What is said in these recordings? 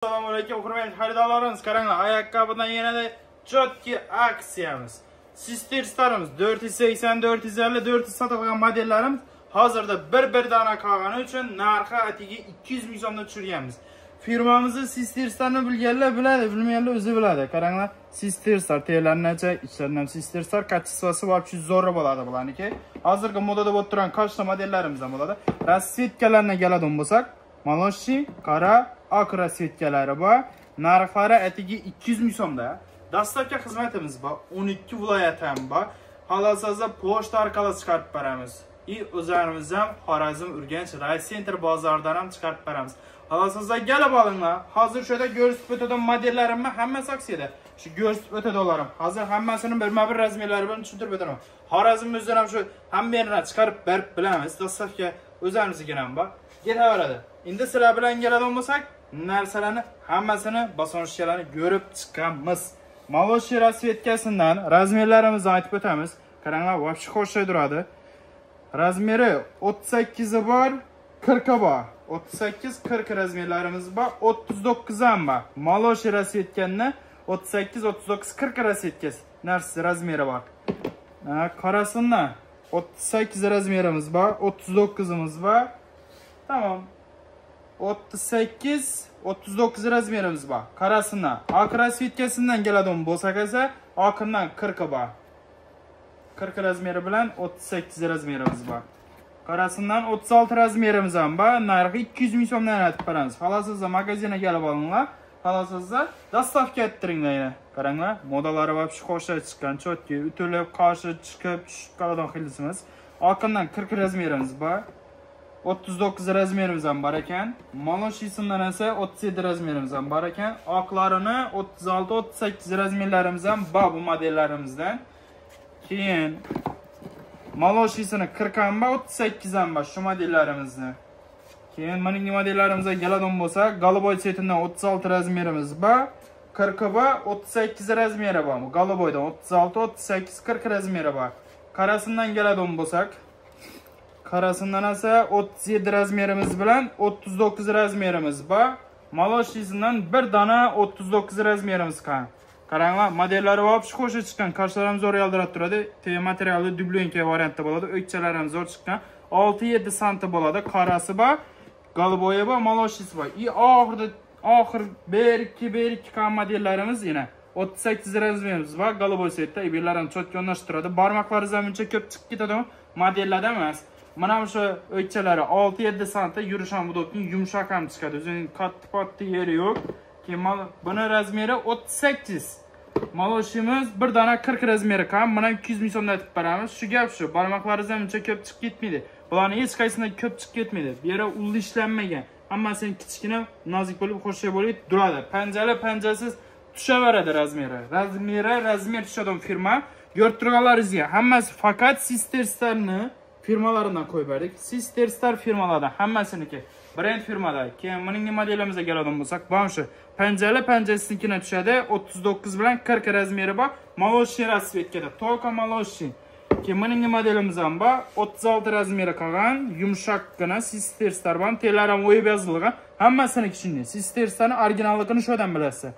Assalomu alaykum hurmatli xaridorlarimiz. Qaranglar, ayaqqabidan yanada chotki aksiyamiz. Sisterslarimiz 480, 450, 400 sotilgan modellarimiz hozirda bir dona qolgani uchun narxi atigi 200 ming so'mdan tushirganmiz. Firmamizni Sisterslarni bilganlar biladi, bilmaganlar o'zi biladi. Qaranglar, Sisterslar telarnacha, ichlaridan ham Sisterslar kачествоsi вообще zo'r bo'ladi bularniki. Hozirgi modada bo'lib turgan qancha modellarimiz ham bo'ladi. Rasvetkalarni keladigan bo'lsak, Maloshi, qora, oq rasvetkalari bor. Narxlari atigi 200 ming so'mda. Dostavka xizmatimiz bor, 12 viloyat ham bor. Xohlasangiz pochta orqali chiqarib beramiz. И o'zlarimiz ham Xorazm, Urganch, Raycenter bozoridan ham chiqarib beramiz. Xohlasangiz kelib olinglar. Hozir shu yerda ko'rsatib o'tadigan modellarimni hammasi aksiyada. Shu ko'rsatib o'tadiganlarim. Hozir hammasini birma-bir razmerlari bilan tushuntirib o'taman. Xorazm o'zidan ham shu hamma yerini chiqarib berib bilamiz. Dostavka o'zlarimizga ham bor. Ketaveradi. Endi sizlar bilan keladigan bo'lsak, narsalarni hammasini bosonishchalarni ko'rib chiqamiz. Maloshi rasvetkasidan razmerlarimizni aytib o'tamiz. Qaranglar, вообще xo'sh turadi. Razmeri 38 i bor, 40 bor. 38, 40 razmerlarimiz bor, 39 ham bor. Maloshi rasvetkani 38, 39, 40 rasvetkasi narsa razmeri bor. Qarasinlar, 38 razmerimiz bor, 39imiz bor. Tamam. 38, 39 razmerimiz bor. Qarasinlar. Oq rasvetkasidan keladigan bo'lsak esa, oqidan 40 bor. 40 razmeri bilan 38 razmerimiz bor. Qarasindan 36 razmerimiz ham bor. Narxi 200 ming so'mdan aytib beramiz. Xohlasangiz magazinga kelib olinglar, xohlasangiz dostavka ettiringlar yana. Qaranglar, modalari вообще xo'sh chiqqan, chotki, utilib, qarshi chiqib, tushib qoladigan xilisimiz. Oqidan 40 razmerimiz bor. 39 razmerimiz ham bor ekan. Maloshisidan esa 37 razmerimiz ham bor ekan. Oqlarini 36, 38 razmerlarimiz ham bor bu modellarimizdan. Keyin maloshisini 40 ham bor, 38 ham bor shu modellarimizni. Keyin mening modellarimizga keladigan bo'lsa, Goloboy setidan 36 razmerimiz bor, 40 bor, 38 razmeri bor. Goloboydan 36, 38, 40 razmeri bor. Qarasidan keladigan bo'lsak, qarasidan esa 37 razmerimiz bilan 39 razmerimiz bor. Maloshisidan bir dona 39 razmerimiz qolgan. Qaranglar, modellari вообще xo'sh chiqqan, qarshilar ham zo'r yaldirab turadi. T materiali dublenka variantda bo'ladi, o'kchalari ham zo'r chiqqan. 6-7 santi bo'ladi, qorasi bor, goloboyi bor, maloshisi bor. И oxirida oxir 1 2 1 2 qan modellarimiz yana 38 razmerimiz bor, goloboy setda, ibirlar ham cho'tka o'rnashib turadi. Barmoqlaringiz ham uncha ko'p chiqib ketadi, modellarda emas. Mana shu o'kchalari 6-7 santi, yurish ham udobli, yumshoq ham chiqadi. O'zining katta-patta yeri yo'q. Keyin buni razmeri 38. Maloshimiz bir dona 40 razmeri qolgan. Buni 200 ming so'mdan aytib beramiz. Shu gap shu. Barmoqlaringiz ham uncha ko'p chiqib ketmaydi. Bularning hech qaysidan ko'p chiqib ketmaydi. Bu yeri ulli ishlanmagan. Hammasi kichkina, nozik bo'lib, xo'sh bo'lib turadi. Panjali, panjasiz tushaveradi razmeri. Razmeri, razmer tushadigan firma. Ko'rib turganlaringizga hammasi faqat Sisterslarni firmalaridan qo'yib berdik. Sisterslar firmalaridan hammasiniki brend firmada. Keyin buning modelimizga keladigan bo'lsak, mana shu panjali panjasinikina tushadi. 39 bilan 40 razmeri bor. Maloshi rasvetkada, to'ka maloshi. Keyin buning modelimiz ham bor. 36 razmeri qolgan, yumshoqqina Sisterslar bor. Telar ham o'yib yozilgan. Hammasini shunday. Sisterslarning originalligini shu yerdan bilasiz.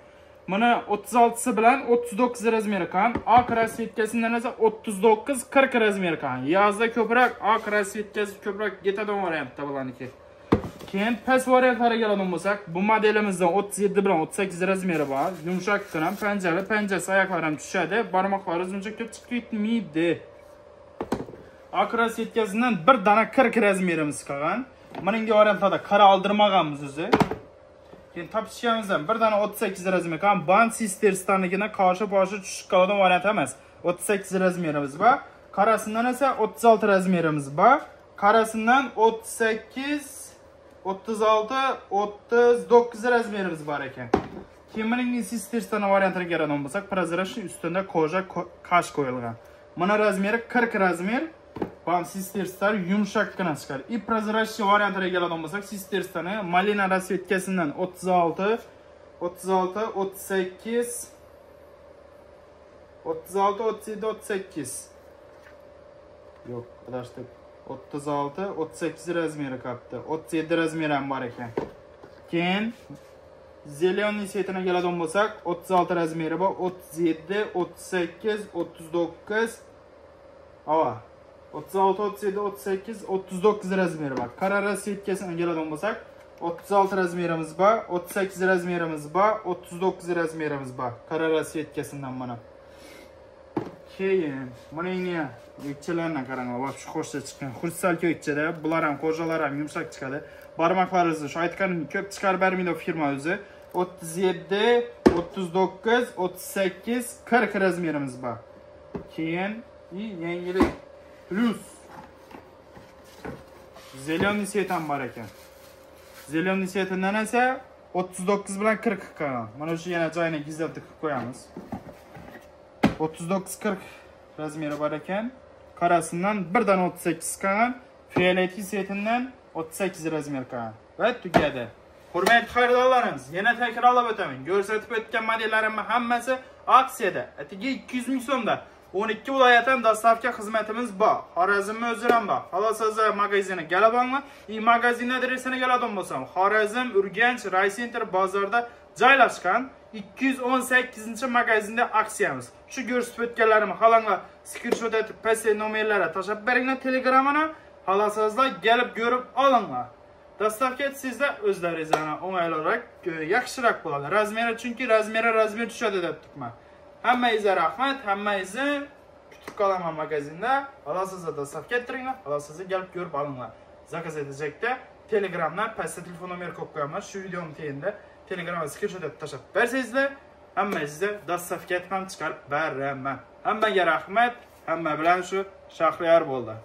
Buni 36si bilan 39 razmeri qolgan. Oq rasvetkasidan esa 39, 40 razmeri qolgan. Yozda ko'proq oq rasvetkasi ko'proq ketadigan variantda bularniki. Keyin past variantlarga keladigan bo'lsak, bu modelimizdan 37 bilan 38 razmeri bor. Yumshoqqina, panjali, panjasi oyoqlari ham tushadi. Barmoqlaringiz uncha ko'p chiqib ketmaydi. Oq rasvetkasidan bir dona 40 razmerimiz qolgan. Buning variantlarda qora oldirmaganmiz o'zi. Keyin topishganimizdan bir dona 38 razmer qolgan. Band Sisterslarnikidan qarshi-parshi tushib qoladigan variant emas. 38 razmerimiz bor. Qarasidan esa 36 razmerimiz bor. Qarasidan 38, 36, 39 razmerimiz bor ekan. Keyin buning Sisterslarning variantini keladigan bo'lsak, prozrachniy ustida koja qash qo'yilgan. Buni razmeri 40 razmer. Bam Sisterslar yumshoqqina chiqadi. И prozrachniy variantini keladigan bo'lsak, Sisterslarning malina rasvetkasidan 36, 36, 38, 36, 37, 38. Yo'q, adashdik. 36, 38 razmeri qolibdi. 37 razmeri ham bor ekan. Keyin Зеленый цвет ini keladigan bo'lsak, 36 размер i bor, 37, 38, 39. Ava. 36, 37, 38, 39 размер i bor. Qora расцветка sini keladigan bo'lsak, 36 размер imiz bor, 38 размер imiz bor, 39 размер imiz bor. Qora расцветка sidan mana. Keyin buning o'kchalarini qaranglar, вообще xo'shda chiqqan. Xrustal o'kchada, bular ham кожа lar ham yumshoq chiqadi. Barmoqlaringizni shu aytganim ko'p chiqarib bermaydi firma o'zi. 37, 39, 38, 40 размер imiz bor. Keyin yangilik плюс зеленый цвет ham bor ekan. Зеленый цвет idan esa 39 bilan 40 qilgan. Mana shu yana joyini gizlab tiqib qo'yamiz. 39 40 размер i bor ekan. Qarasidan birdan 38 qilgan, фиолетовый цвет idan 38 размер qilgan. Va tugadi. Hurmatli xaridorlarimiz, yana takrorlab o'taman. Ko'rsatib o'tgan modellarimning hammasi aksiyada. Atigi 200 ming so'mda. 12 viloyatdan доставка xizmatimiz bor. Xorazmni o'zi ham bor. Xolos magazini kelib olinglar. Magazin adresini keladigan bo'lsam, Xorazm, Urganch, Raycenter bozorida joylashgan 218-magazinda aksiyamiz. Shu ko'rsatib o'tganlarimni xalanglar skrinshot etib pastdagi nomerlarga tashlab beringlar Telegramini. Xolasizlar kelib ko'rib olinglar. Доставка sizda o'zlaringizga o'ng'ayliroq, yaxshiroq bo'ladi. Размер i chunki размер i размер tushadi deb turibman. Hammangizga rahmat, hammangizni kutib qolaman magazinda. Xolasizlar доставка ettiringlar, xolasizlar kelib ko'rib olinglar. Заказ etajakda Telegramdan pastda telefon nomeri qo'yib qo'yaman. Shu videoning tagida Telegramga skrinshot etib tashlab bersangizlar, hammangizga доставка ham chiqarib beraman. Hammaga rahmat, hamma bilan shu Shahriyor bo'ldi.